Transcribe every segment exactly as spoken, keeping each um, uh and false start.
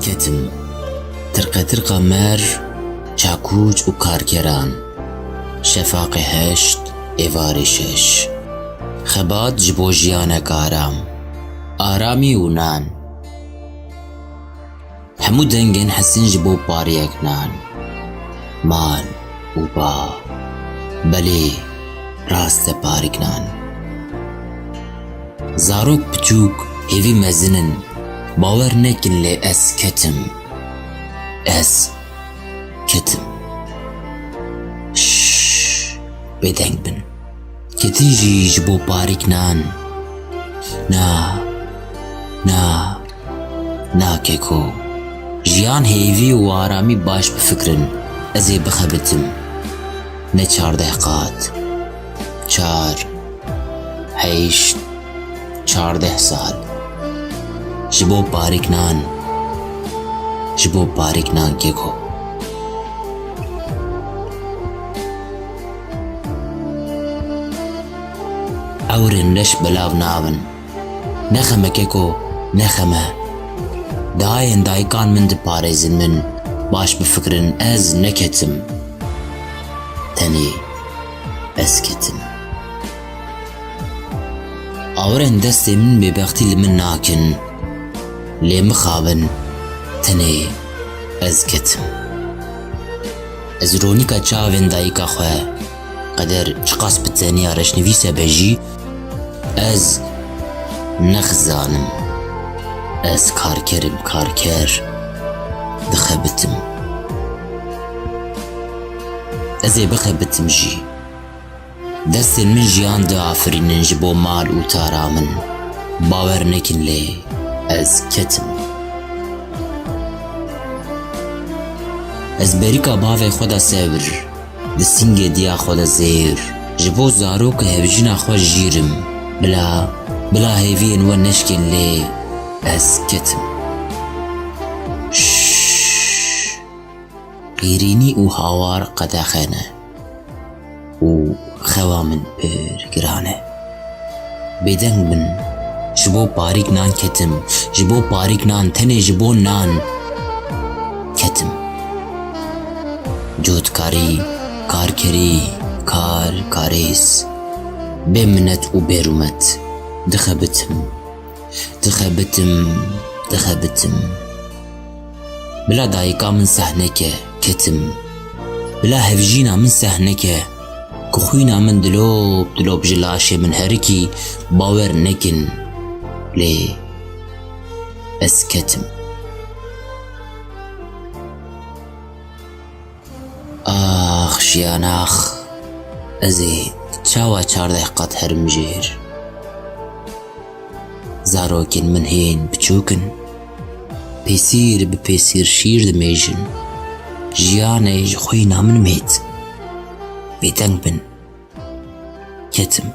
Ketim. Tirqetirqa mer, çakûç û karkeran. Şefaqê heşt, êvarê şeş. Xebat ji bo jiyanek aram. Aramî û nan. Hemû dengên hesin ji bo pariyek nan. Mal û ba. Belê, rast e, parik nan. Zarok piçûk hêvî mezin in. Bawer nekin lê ez ketim. Ez ketim. Şşş, bêdeng bin. Ketin jî ji bo parîk nan. Na, na, na keko. Jiyan hêvî û aramî baş bifikirin. Ez ê bixebitim. Ne çardeh qat. Çar, heşt, çardeh sal. Ji bo parîk nan. Ji bo parîk nan keko. Ewrên reş belav nabin. Ne xem e keko, ne xem e. Dayên dayikan min diparêzin, min baş bifikirin, ez neketim. Tenê ez ketim. Awirên destê min bêbextî li min nakin. Lê mixabin, tenê ez ketim. Ez ronîka çavên dayika xwe, qeder çiqas bi teniya reşnivîs e be jî, ez nexizanim. Ez karkerim, karker. Dixebitim. Ez ê bixebitim jî. Destên min jiyan diafirînin ji bo mal û tara min. Bawer nekin lê ez ketim. Ez berîka bavê xwe de sebir, di singê diya xwe de zêr, ji bo zarok û hevjîna xwe jîr im. Bila, bila hêviyên we neşkên lê ez ketim. Şşş. Qîrînî û hawar qedexe ne û xewa min pir giran e. Bêdeng bin, ji bo parîk nan ketim, ji bo parîk nan, tenê ji bo nan ketim. Cotkarî, karkerî, kar, karêz, bê minet û bê rûmet, dixebitim. Dixebitim, dixebitim. Bila dayika min seh neke, ketim. Bila hevjîna min seh neke, ku xwîna min dilop dilop ji laşê min herikî, bawer nekin. Lê ez ketim. Ax jiyan ax, ez ê çawa çardeh qat herim jêr? Zarokên min hên biçûk in, pêsîr bi pêsîr şîr dimêjin. Jiyanê ji xwîna min mêt. Bêdeng bin. Ketim.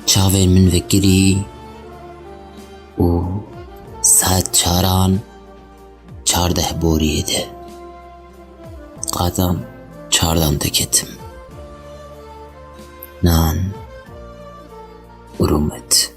Çavên min vekirî û saet çaran çardeh boriyê de. Qatan çardan deketim. Nan û rûmet.